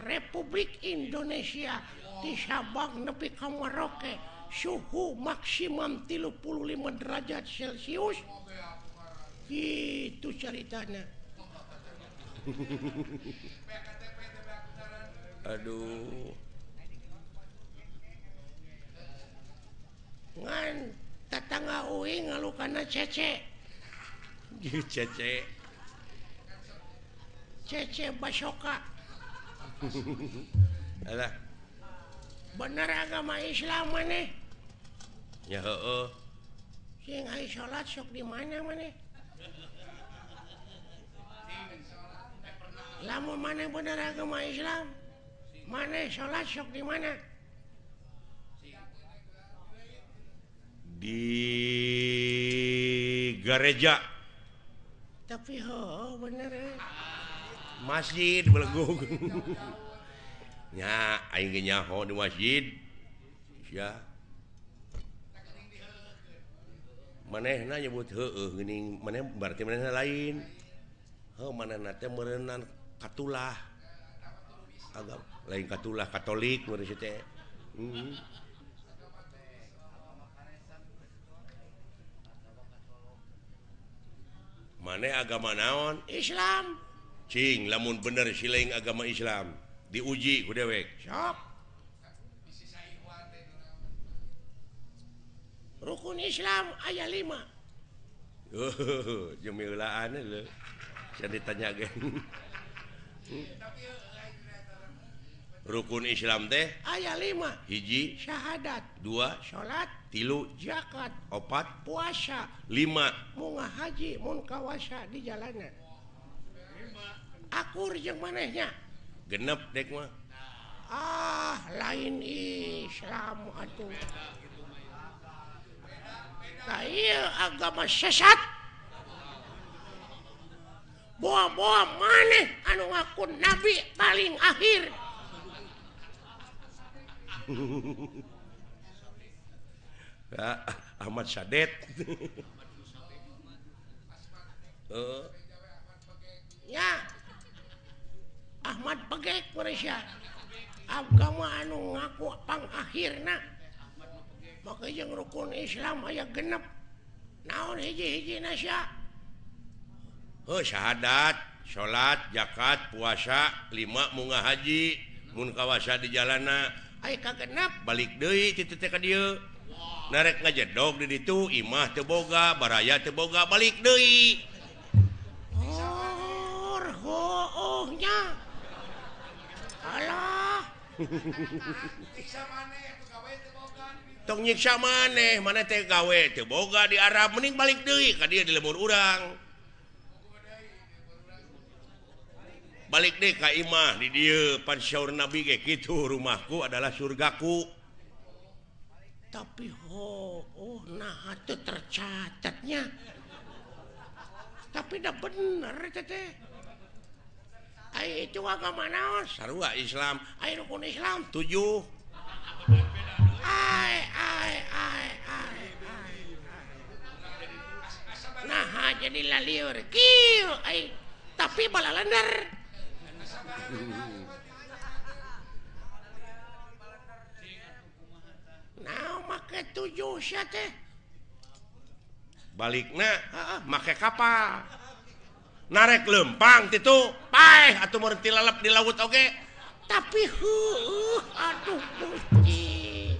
Republik Indonesia di Sabang nepi ka Merauke suhu maksimum 35 derajat Celcius. Gitu ceritanya. Aduh. Ngan tetangga uing ngalukana cece. Cece. Cece Basoka. Alah. Bener agama Islam maneh? Ya heueuh. Sing ai salat sok di mana maneh? Lamun maneh bener agama Islam, maneh salat sok di mana? Di Gareja tapi ho bener masjid belegung nya aing ge nyaho di masjid sia manehna nyebut heueuh geuning maneh berarti manehna lain heuh manehna teh meureunnan katulah agama lain katulah Katolik meureun teh maneh agama naon Islam cing lamun bener siling agama Islam diuji ku dewek sok rukun Islam aya 5 jemilaan lho saya ditanya ge rukun Islam teh aya 5 hiji syahadat 2 salat 3 zakat 4 puasa 5 munga haji mun kawasa di jalanan akur jeung manehnya genep dek mah ah lain Islam atuh nah ieu agama sesat boa-boa maneh anu ngaku nabi paling akhir Ahmad Sadet ya Ahmad Pegek Malaysia agama anu ngaku pangakhirna maka jeung rukun Islam aya genep naon hiji-hijina sia heuh syahadat salat zakat puasa 5 munga haji mun kawasa di jalana aya kagenep balik deui kitu teh ka dieu narek ngajedog di ditu imah teu boga baraya teu boga balik deui oh hooh nya alah tong nyiksa maneh maneh teh gawe teu boga di Arab mending balik deui ka dieu di lembur urang balik deui ka imah di dieu pan syaur nabi ge kitu rumahku adalah surgaku tapi ho oh nah teu tercatatnya tapi dah bener teh ai itu agama naon sarua Islam ai rukun Islam 7 ai ai ai ai nah jadi lalieur kieu ai tapi balalender nah make 7 sia teh balikna heeh make kapal narek lempang titu paeh atuh meureun tilalep di laut oge tapi heueuh aduh Gusti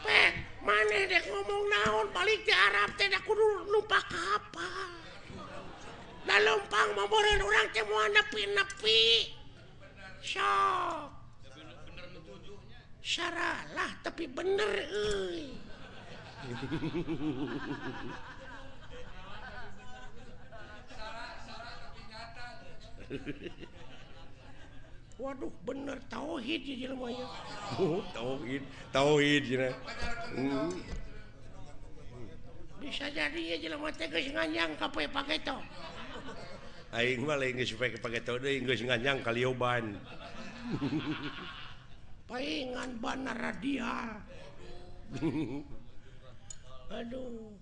pek maneh dek ngomong naon balik di Arab teh da kudu numpak kapal da lempang mah meureun urang teh moal nepi-nepi sok saralah tapi bener euy Waduh bener tauhid ieu jelema nya. Oh, tauhid, tauhid cenah. Bisa jadi ieu jelema teh geus nganyang ka poe pageto. Aing mah lain geus poe pageto deui geus nganyang ka lioban. Paingan bana radial. Aduh.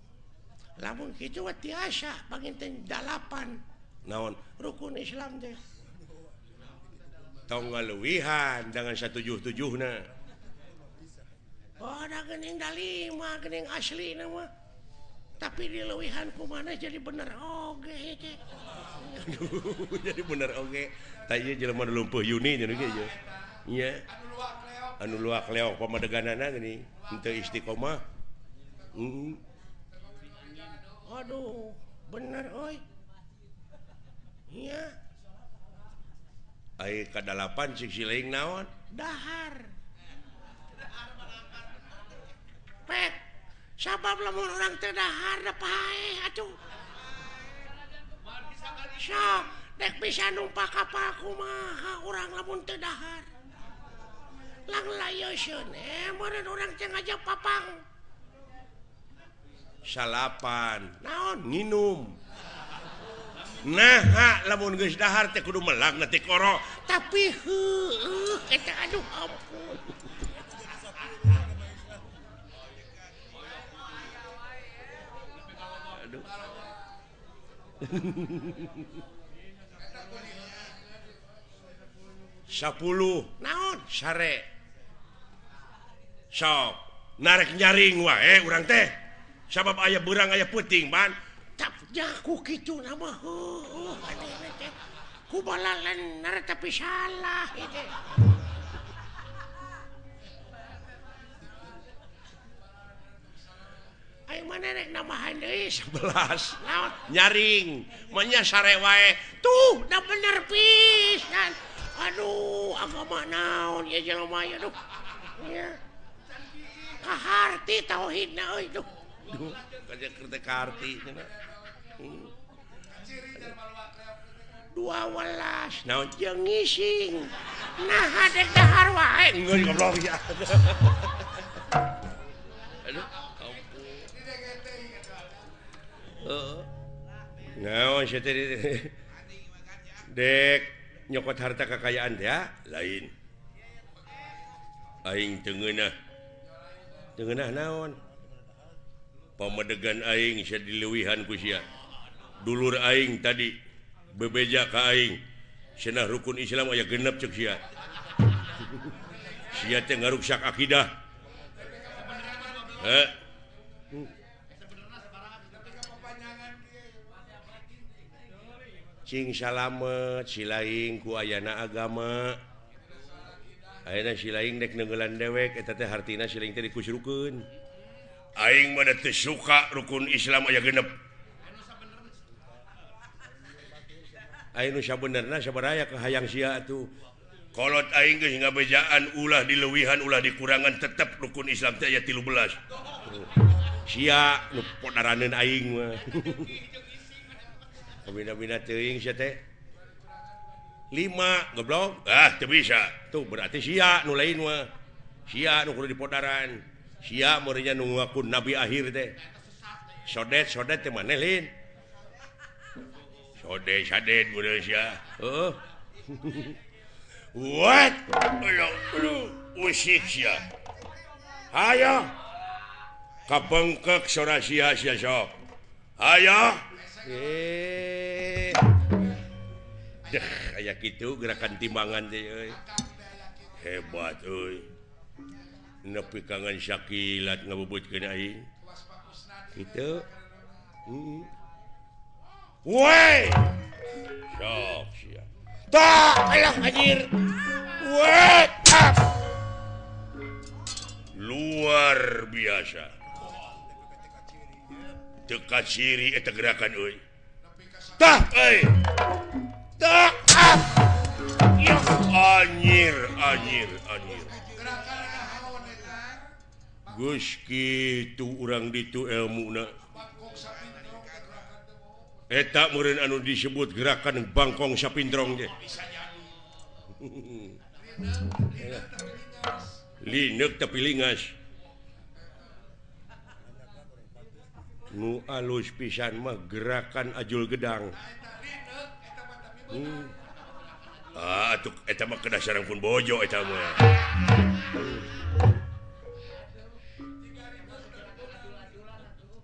Lamun kitu mah tiasa panginten 8. Naon rukun Islam teh tong ngaluwihan dengan 177na oh da geuning da 5 geuning aslina mah tapi dileuwihan ku maneh jadi bener oge teh jadi bener oge tah ieu jelema nu lumpuh Yuni nya ge ieu nya anu luak leok pamadeganana geuning henteu istiqomah aduh bener euy iya ai kadalapan cik siling naon dahar pek sabab lamun urang teh dahar da paeh atuh sok dek bisa numpak kapal kumaha urang lamun teu dahar lang layoseun meureun urang teh ngajak papang Salapan naon nginum. Nah, lamun geus dahar teh kudu melak na tikoro. Tapi heueuh eta aduh ampun. Aduh. 10 naon sare. Sok narek nyaring wae urang teh. Sabab aya beurang aya peuting ban. Jaku kitu nama heueuh teh ku balalan tapi salah itu. Ayo mana rek nambahan deui 11 naon nyaring manya sare wae tuh da bener pisan. Aduh agama naon ya jelema ya aduh nya kaharti tauhidna euy duh duh kaja keur teh kaharti cenah. 12 naon jeung ngising nah dek dahar wae geus goblok ya. Aduh ampun. Heeh. Naon sia teh dek nyokot harta kekayaan teh lain. Aing teu ngeunah. Teu ngeunah naon? Pamedegan aing sia dileuwihan ku sia. Dulur aing tadi bebeja ka aing cenah rukun Islam aya genep ceuk sia. Sia teh ngaruksak akidah. Heh. Cing salamet silaing ku ayana agama. Ayeuna silaing dek neungeulan dewek eta teh hartina silaing teh dikusrukeun. Aing mah teu suka rukun Islam aya genep. Aing nu sabenerna sabaraya kahayang sia atuh. Kolot aing geus ngabejaan ulah dileuwihan ulah dikurangan tetep rukun Islam teh aya 13. Sia nu podaraneun aing mah. Kabina-bina teuing sia teh. 5 goblok. Ah teu bisa. Tuh berarti sia nu lain mah. Sia nu kudu dipodaran. Sia meureunnya nu ngaku nabi akhir teh. Sodet-sodet teh maneh lain. Sode sadet meureun sia. Heeh. What? Aduh, usik sia. Hayo. Kabengkek sora sia sia sok. Hayo. Deh, aya kitu gerakan timbangan teh euy. Hebat euy. Nepi kangen sakilat ngabubutkeun aing. Kitu. Heeh. Woi. Sok sia. Tah, alah anjir. Woi, ah. Luar biasa. Teu kaciri eta gerakan euy. Tah euy. Tah. Ah. Yuh, anjir, anjir, anjir. Geus kitu urang ditu elmuna. Eta meureun anu disebut gerakan bangkong sapindrong teh. Lineuk tapi lingas. Nu alus pisan mah gerakan ajul gedang. Ah, atuh eta mah kedah sareng pun bojo eta mah.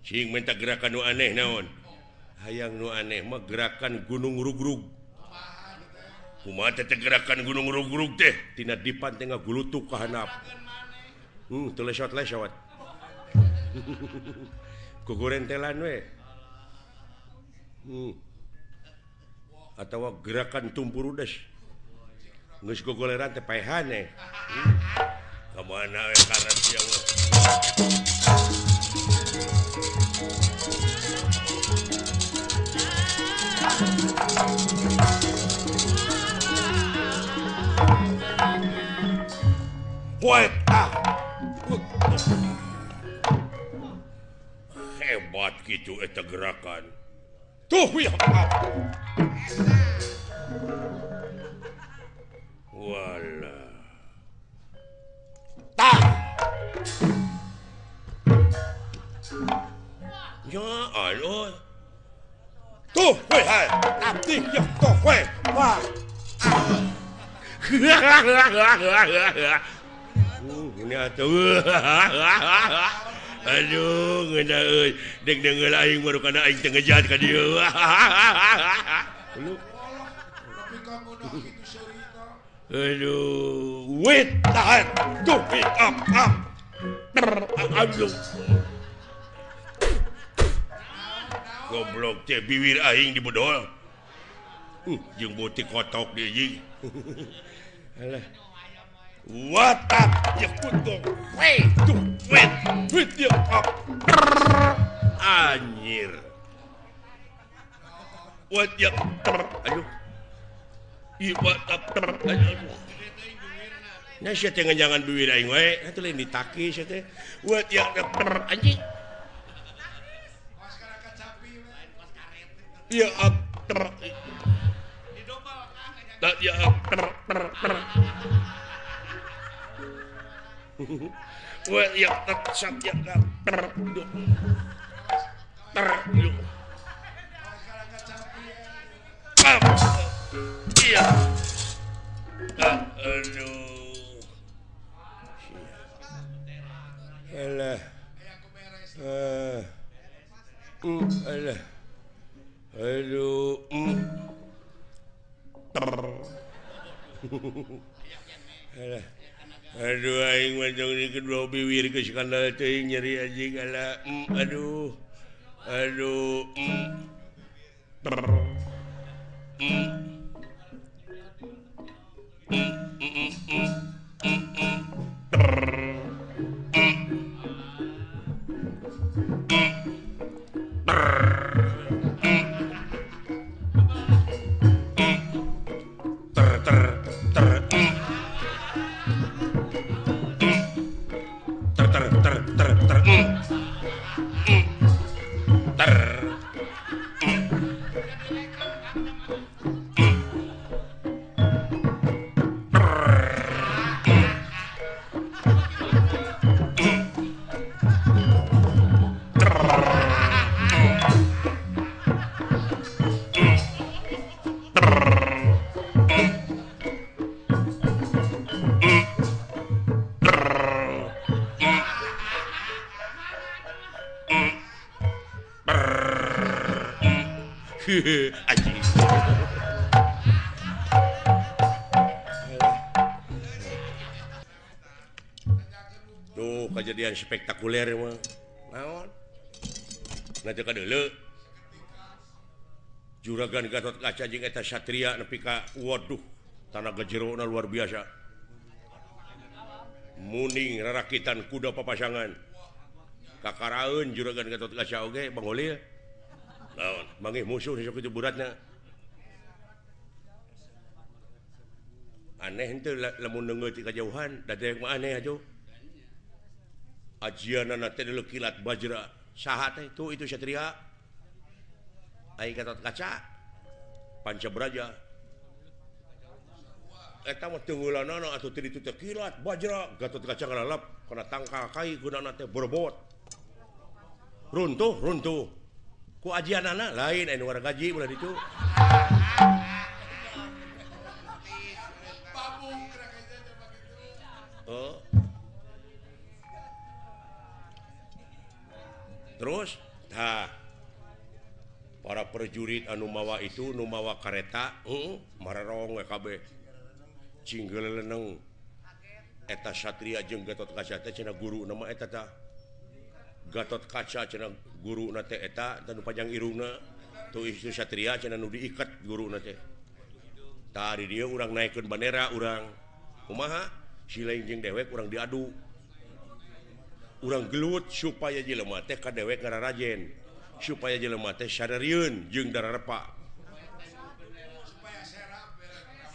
Cing minta gerakan nu aneh naon? Hayang nu aneh mah gerakan gunung rugrug. Kumaha teh gerakan gunung rugrug teh? Tina dipan teh ngagulutuk ka handap. Teu lesot-lesot. Kugurentelan we. Atawa gerakan tumpurudes. Geus gogoleran teh paehan eh. Ka mana we karet sia mah. Wait, ah. Hebat gitu eta gerakan. Tuh ya. Wala. Tah. Ya Allah. Tuh, weh, hai. Abdi, ya, tuh, weh. Wah. Ini atuh. Aduh, ngeunah euy. Deg deungeul aing baru kana aing teu ngejat ka dieu. Lu. Aduh, wait, tahan. Tuh, up, up. Aduh. Goblok teh biwir aing dibedol. Jeung beutik kotok deui jeung. Alah. What up? Ya kutu. Wait, tuh, wait. Wait ya up. Anjir. What ya? Aduh. Ih, what up? Aduh. Nah, sia teh nganjangan biwir aing wae, atuh lain ditaki sia teh. What ya? Anjing. Ya up. Ya up. Wah, ya sat ya ter ter iya. Aduh. Alah. Alah. Aduh. Alah. Aduh aing mah jong di kedua biwir geus skandal teuing nyeri anjing ala. Aduh. Aduh. Anjing. Tuh kejadian spektakuler mah. Naon? Nah teu kadeuleu. Juragan Gatot Kaca jeung eta Satria nepi ka waduh, tanaga jerona luar biasa. Muning rarakitan kuda papasangan. Kakaraeun Juragan Gatot Kaca oge Bang Holil. Naon, manggih musuh sok kitu beratna. Aneh henteu lamun neungeut ti kajauhan, da dewek mah aneh atuh. Ajianana teh deuleu kilat bajra. Saha teh tuh itu Satria. Ai Gatot Kaca Panca Braja. Eta mah teungeulanana atuh teu ditu teh kilat bajra, Gatot Kaca ngalalap kana tangkal kai gunana teh borbot. Runtuh, runtuh. Ku ajianana lain anu wargaji ulah ditu. Oh. Terus tah para prajurit anu mawa itu nu mawa kareta, mararong we kabeh. Cinggeleneng eta Satria jeung Gatot Kaca teh cenah guru nama eta tah. Gatot Kaca cenah guruna teh eta nu panjang irungna tuh itu Satria cenah nu diikat guruna teh. Tah di dieu urang naikeun bandera urang. Kumaha? Silaing jeung dewek urang diadu. Urang gelut supaya jelema teh ka dewek ngararajen. Supaya jelema teh sadarieun jeung dararepa.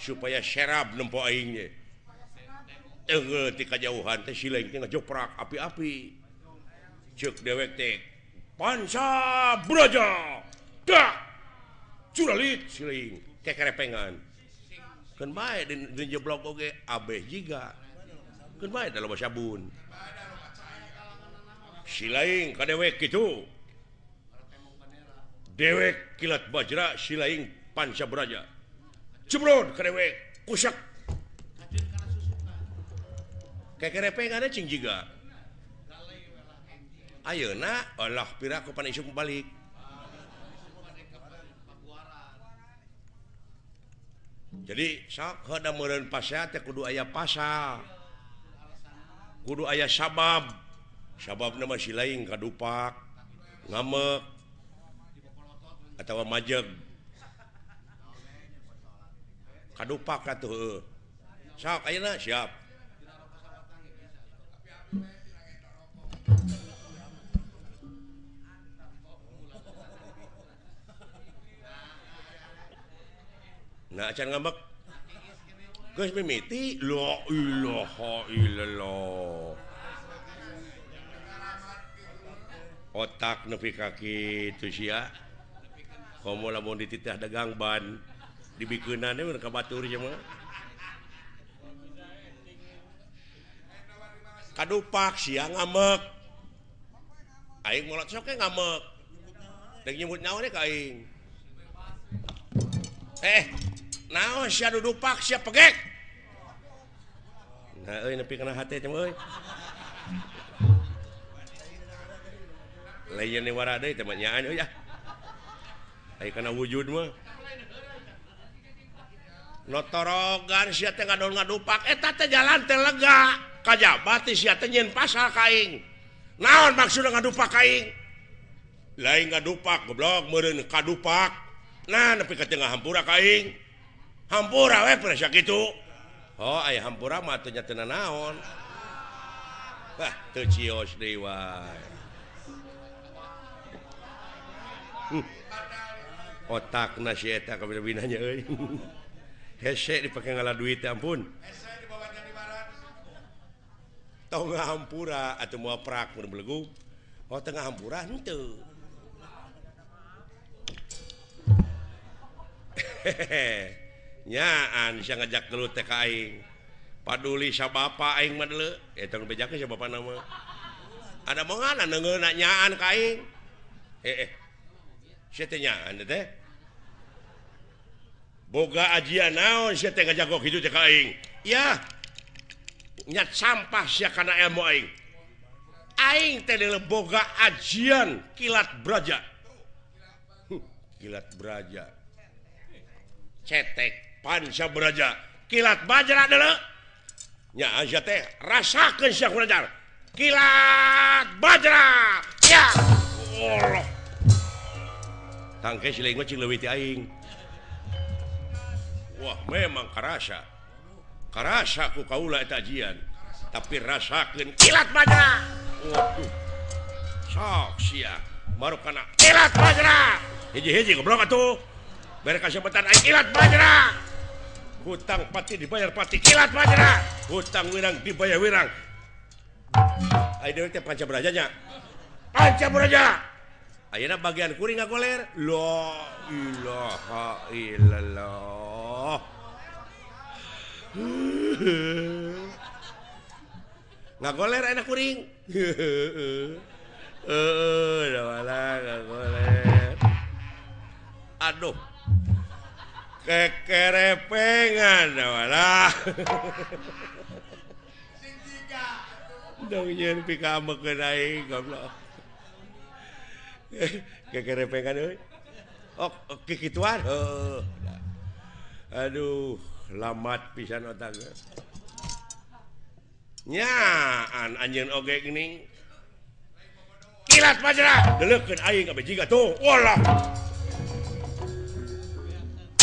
Supaya serab nempo aing ge. Teunggeul ti kajauhan teh silaing teh ngajoprak api-api. Ceuk dewek teh Panca Braja. Dak. Curalit silaing kekerepengan. Keun bae di jeblok oge abeh jiga. Keun bae da loba sabun. Silaing ka dewek kitu. Dewek kilat bajra silaing panca braja. Jebrod ka dewek kusak. Kekerepengan cing jiga. Ayeuna Allah pira ku pan isuk balik. Jadi sok heuda meureun pasea teh kudu aya pasal. Kudu aya sabab. Sababna mah silaing kadupak, ngamek atawa majeg. Kadupak atuh heueuh. Sok ayeuna siap. Nah acan ngambek. Geus mimiti la ilaha illallah. Otak nepi ka kitu sia. Komo lamun dititah dagang ban dibikeunana we ka batur sia mah. Kadupak sia ngambek. Aing molot sok ge ngambek. Deuk nyebut naon ka aing. Naon sia dudupak sia pegek. Nah euy nepi kana hate teh euy. Lain ni wara deui teh mah nyaan euy ah. Aya kana wujud mah. Notorogan sia teh ngadon ngadupak eta teh jalan teh lega. Kajaba teh sia teh nyieun pasal ka aing. Naon maksudna ngadupak ka aing? Lain ngadupak goblok meureun kadupak. Nah nepi ka tengah hampura ka aing. Hampura we pernah sakitu. Oh aya hampura mah teu nya teu nanaon. Wah teu cios deui wae. Otakna si eta kabina-binanya euy. Hese dipake ngala duit ampun. Hese dibawa jadi barat. Tong hampura atuh moal prak mun belegug. Oh tengah hampura henteu. Nyaan sia ngajak gelut teh ka aing. Paduli sa bapa aing mah deuleu. Eta nu bejakeun sa bapana mah. Ada mongana neungeuna nyaan ka aing. Sia teh nyaan teh. Boga ajian naon sia teh ngajago kitu teh ka aing. Yah. Nyat sampah sia kana ilmu aing. Aing teh deuleu boga ajian kilat braja. Kilat braja. Cetek panca braja. Kilat bajra deuleu. Nya sia teh rasakeun sia ku ajar. Kilat bajra. Ya. Allah. Tangke si lain mah cing leuwih ti aing. Wah, memang karasa. Karasa ku kaula eta ajian. Tapi rasakeun kilat bajra. Waduh. Sok sia baru kana kilat bajra. Hiji-hiji goblok atuh. Bere kasebetan aing kilat bajra. Hutang pati dibayar pati kilat bajra. Hutang wirang dibayar wirang. Aing deui teh panca braja nya. Panca braja. Ayeuna bagian kuring ngagoler. La ilaha illallah. Ngagoler ayeuna kuring. Heueuh da ngagoler. Aduh. Kekerepengan walah. Sing jiga. Dong nyeun pikamekeun aing goblok. Kekerepengan euy. Oh, kikituan. Heuh. Aduh, lamat pisan otak. Nyaan anjeun oge geuning. Kilat bajra, deuleukeun aing kabeh jiga tuh. Walah.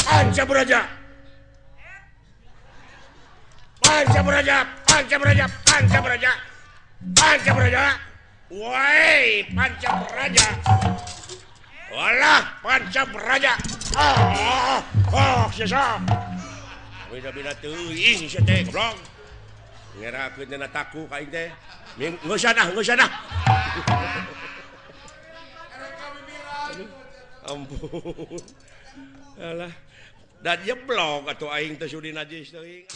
Panca braja. Panca braja, panca braja, panca braja. Panca braja. Woi, panca braja. Walah, panca braja. Ah, oh, sia. Beda-beda teuing sia teh goblok. Ngerakeun dina taku ka aing teh. Geus ah, geus ah. Ampun. Alah, dan jeblok atuh aing teh sudi najis teuing.